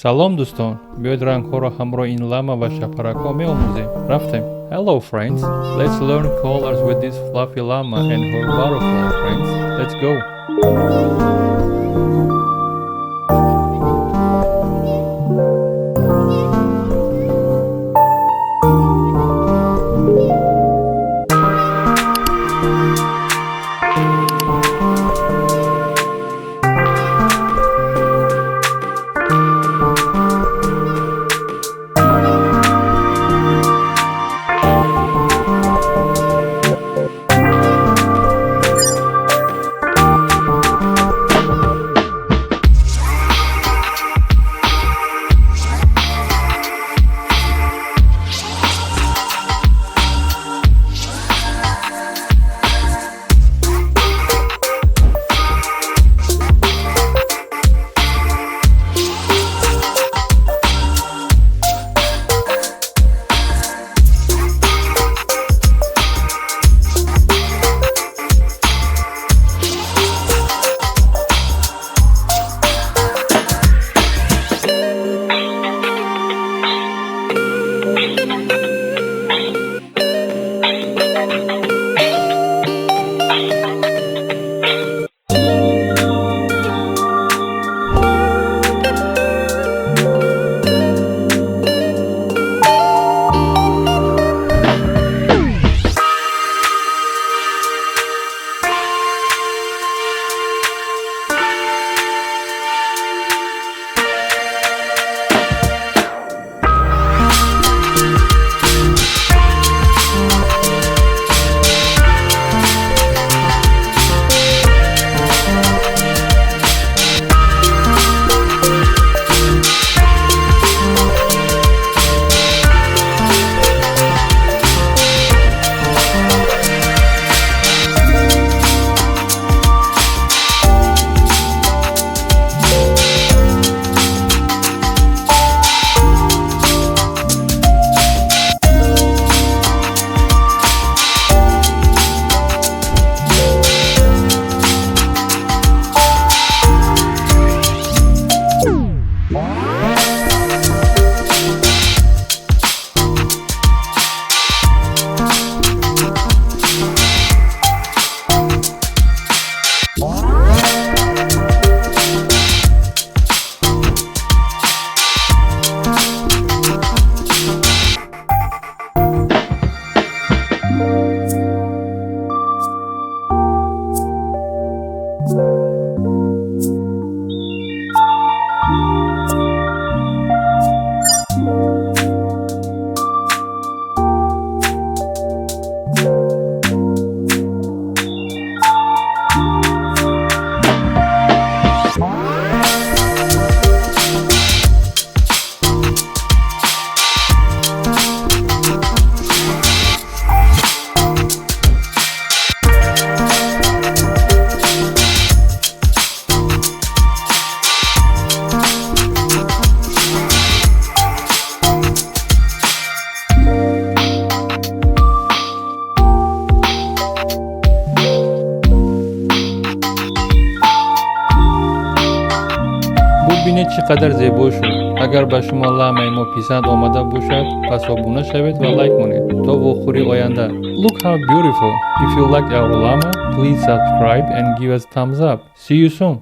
Салом, дӯстон! Биёед, рангҳоро ҳамроҳи ин лама ва шапаракҳо меомӯзем. Рафтем! Hello friends, let's learn colors with this fluffy llama and her butterfly friends. Let's go! Бубинед, чӣ қадар зебо шуд! Агар ба шумо ламаи мо писанд омада бошад, пас обуна шавед ва лайк монед. То вохӯрии оянда! Look how beautiful! If you like our llama, please subscribe and give us thumbs up. See you soon!